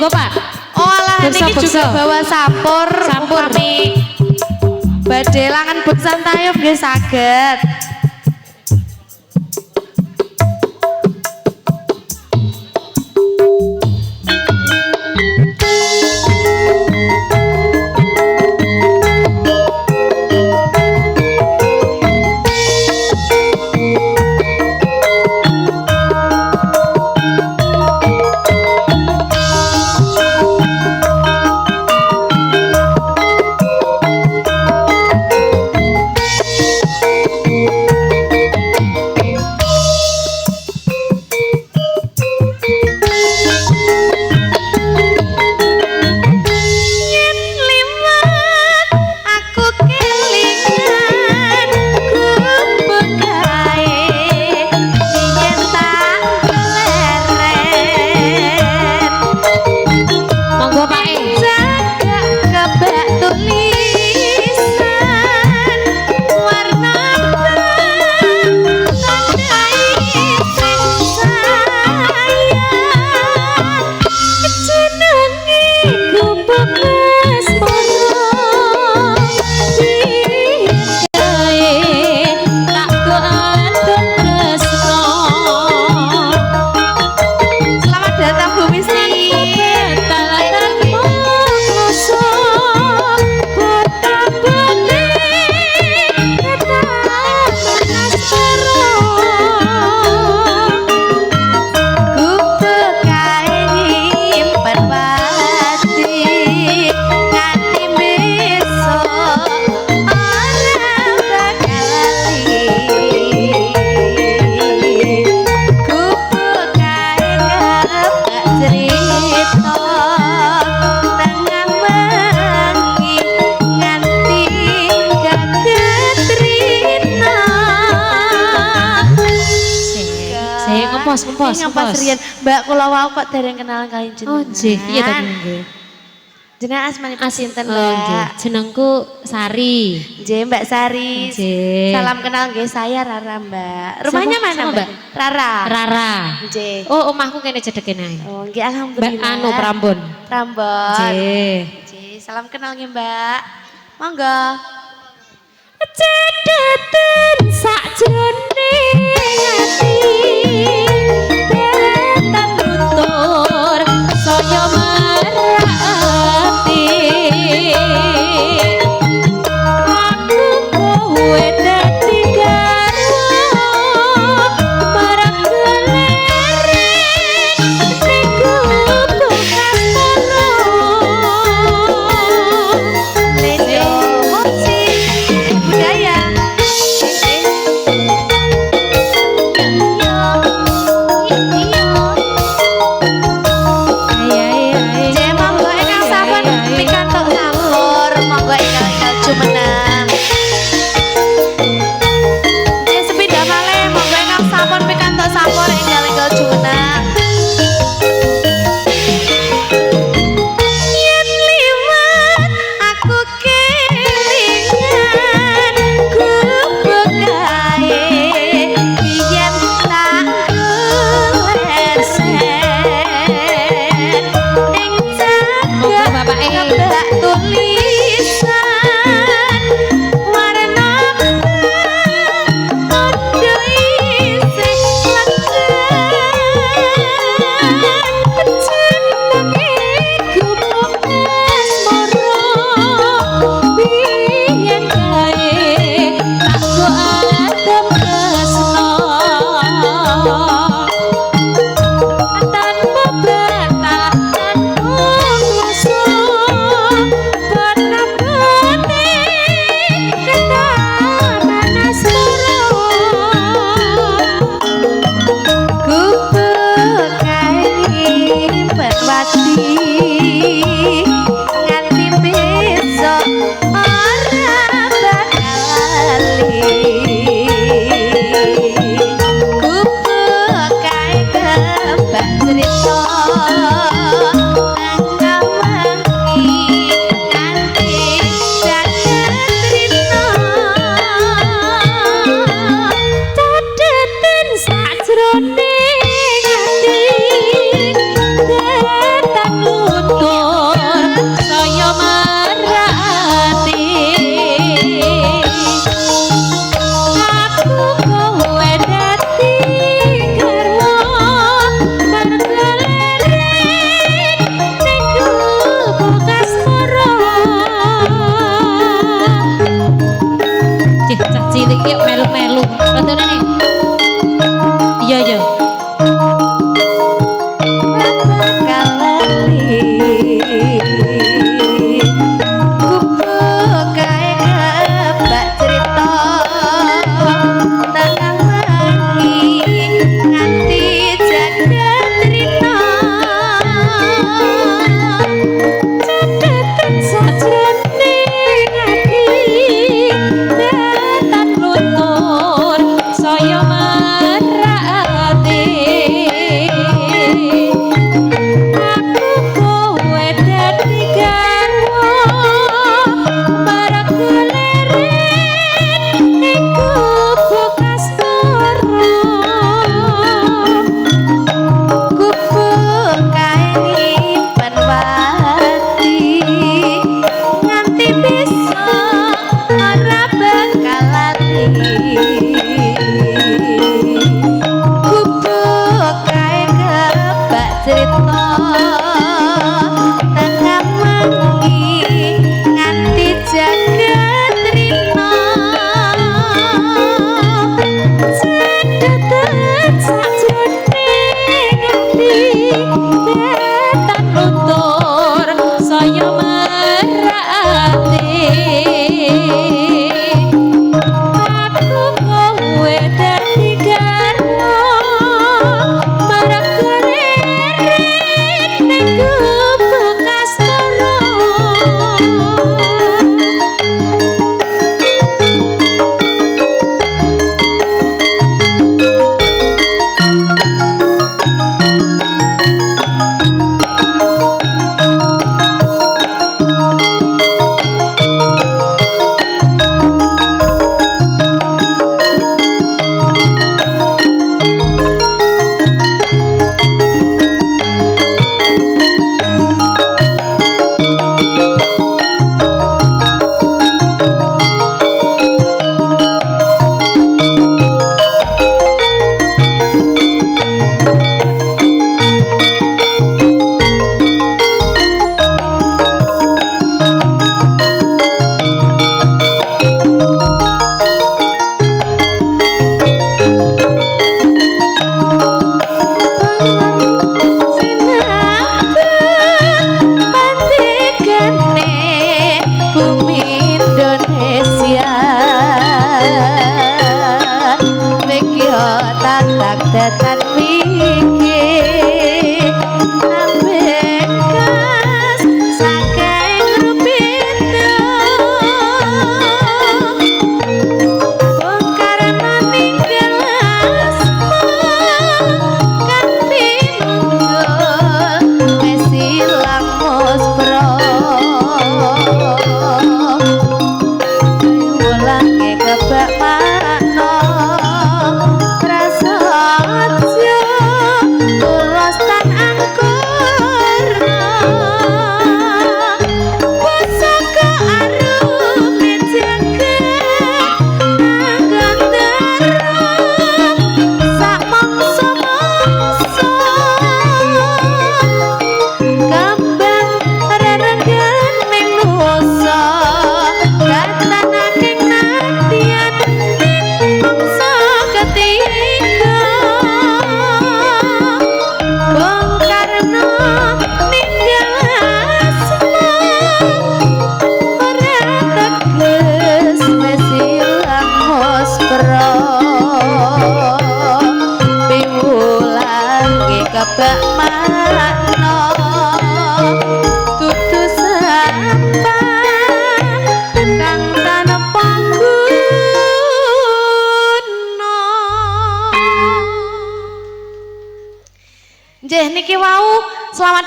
Monggo, Pak. Oh alah, Beksa, niki juga beksa. Bawa sampur. Sampur. Upami badhe langan beksan tayub nggih saged. Yen liwat aku kelingan gubuk kae yen tak leren. Monggo, Pak E. Jaga kebak tulisan warna tandai sing sayang jenenge gubuk asmara kae Tak goandong tresno. Selamat datang, Bu Misni. Betal tanpa kloso, betapane asmara. Gubuk kae nyimpen pati nganti besok ora bakal lali. Gubuk kae kebak cerita tengah wengi nganti kaget rina. Saya ngempos, ngempos, Ini ngempos ngempos. riyen. Mbak, kula wau kok dereng kenalan kaliyan jenengan. Oh, nggih, iya ta nggih. Jenengan asmanipun sinten, Oh, nggih. Mbak? Jenengku Sari. Nggih, Mbak Sari. Nggih. Salam kenal nggih, saya Rara, Mbak. Rumahnya Siapa? mana, Siapa, Mbak? Mbak? Rara. Rara. Nggih. Oh, omahku kene cedek kene ae. Oh, nggih, Mbak alhamdulillah. anu Prambon. Prambon. Nggih. Nggih, salam kenal nggih, Mbak. Monggo. Cedeten sakjroning ati deretan nutur saya merati aku kowe dadi garwa marang kelere ning gubuk asmara. Lejo musik budaya. Yo. Gak makna dudu sampah kang tanpa guna. Nggih, niki wau selamat.